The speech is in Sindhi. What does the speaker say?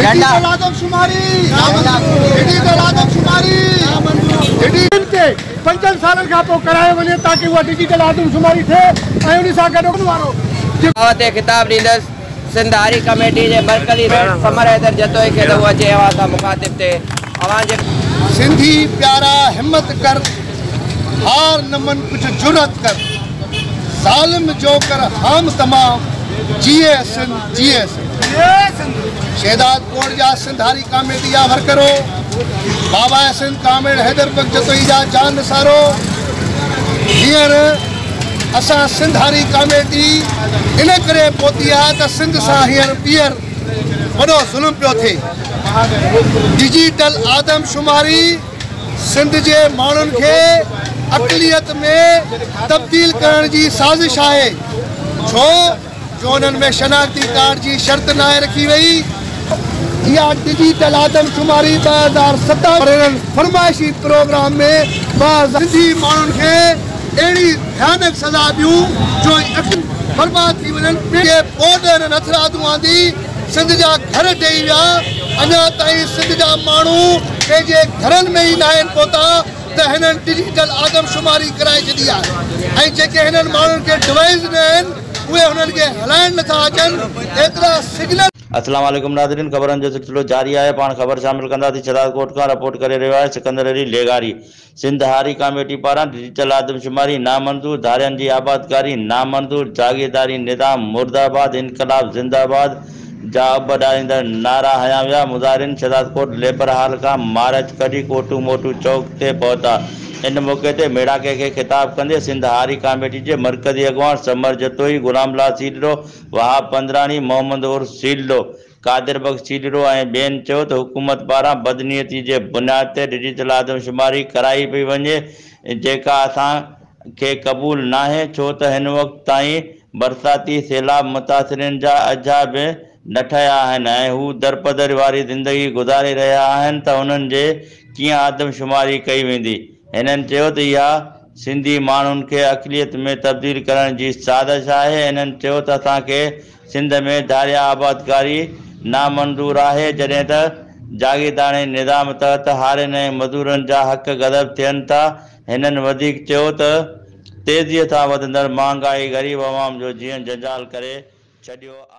ڊجيٽل آدمشماري ڊجيٽل آدمشماري تي پنجن سالن کان پوء ڪرايو وڃي تاڪه اها ڊجيٽل آدمشماري ٿئي ۽ ان سان گڏ وارو تي خطاب ڏيندس. سنڌ هاري ڪميٽي جي مرڪزي ثمر حيدر جتوئي کي ته هو اچي اوهان سان مخاطب ٿئي. اوهان جي. سنڌي پيارا همت ڪر، هار نه من ڪجهه جرئت ڪر، ظالم جو ڪر هام تمام، جيئي سنڌ جيئي سنڌ. شهداد ڪوٽ جا سنڌ هاري ڪاميٽي جا ورڪرو، باباء سنڌ ڪامريڊ حيدر بخش جتوئي جا جان نثارو، هينئر اسان سنڌ هاري ڪاميٽي ان ڪري پهتي آهي ته سنڌ سان هينئر ٻيهر وڏو ظلم پيو ٿئي. ڊجيٽل آدمشماري سنڌ جي ماڻهن کي اقليت ۾ تبديل ڪرڻ جي سازش آهي، ڇو جو انهن ۾ شناختي ڪارڊ جي شرط ناهي رکي وئي. اها ڊجيٽل آدمشماري 2007 وارن فرمائشي پروگرام ۾ 2000 سنڌي ماڻهن کي اهڙي ڀيانڪ سزا ڏيون جو اکيون برباد ٿي وڃن. ٻوڏ هنن هٿرادو آندي، سنڌ جا گهر ڊهي ويا، اڃا تائين سنڌ جا ماڻهو پنهنجي گهرن ۾ ئي ناهن پهتا ته هنن ڊجيٽل آدمشماري ڪرائي ڇڏي آهي ۽ جيڪي هنن ماڻهن کي ڊوائيس ڏنا آهن اهي هنن کي هلائڻ نٿا اچن، ايترا سگنل. السلام عليڪم ناظرين خبرن جو سلسلو جاري آهي پاڻ خبر شامل ڪنداسين شهدادڪوٽ کان رپورٽ ڪري رهيو آهي سڪندر علي لغاري سنڌ هاري ڪاميٽي پاران ڊجيٽل آدمشماري نامنظور، ڌارين جي آبادڪاري نامنظور، جاگيرداري نظام مرده آباد، انقلاب زنده آباد جا اڀ ڏاريندڙ نعرا هنيا ويا، مظاهرين شهدادڪوٽ ليبر هال کان مارچ ڪڍي ڪوٽو موٽو چوڪ تي پهتا، ان موقعي تي ميڙاڪي کي خطاب ڪندي سنڌ هاري ڪاميٽي جي مرڪزي اڳواڻ ثمر جتوئي، غلام الله سيلرو، وهاب پندراڻي، محمد عرس سيلرو، قادر بخش سيلرو ۽ ٻين چيو ته حڪومت پاران بدنيتي جي بنياد تي ڊجيٽل آدمشماري ڪرائي پئي وڃي جيڪا اسان کي قبول ناهي ڇو ته هن وقت تائين برساتي سيلاب متاثرين جا اجها به نه ٺهيا آهن ۽ هو درپدر واري زندگي گذاري رهيا آهن ته انهن جي ڪيئن آدمشماري ڪئي ويندي هنن چيو ته اها سنڌي ماڻهن کي اقليت ۾ تبديل ڪرڻ جي سازش آهي هنن چيو ته اسان کي سنڌ ۾ ڌاريا آبادڪاري نامنظور آهي، جڏهن ته جاگيرداڻي نظام تحت هارين ۽ مزورن جا حق غضب ٿين ٿا. هنن وڌيڪ چيو ته تيزيء سان وڌندڙ مهانگائي غريب عوام جو جيئڻ جنجال ڪري ڇڏيو آهي.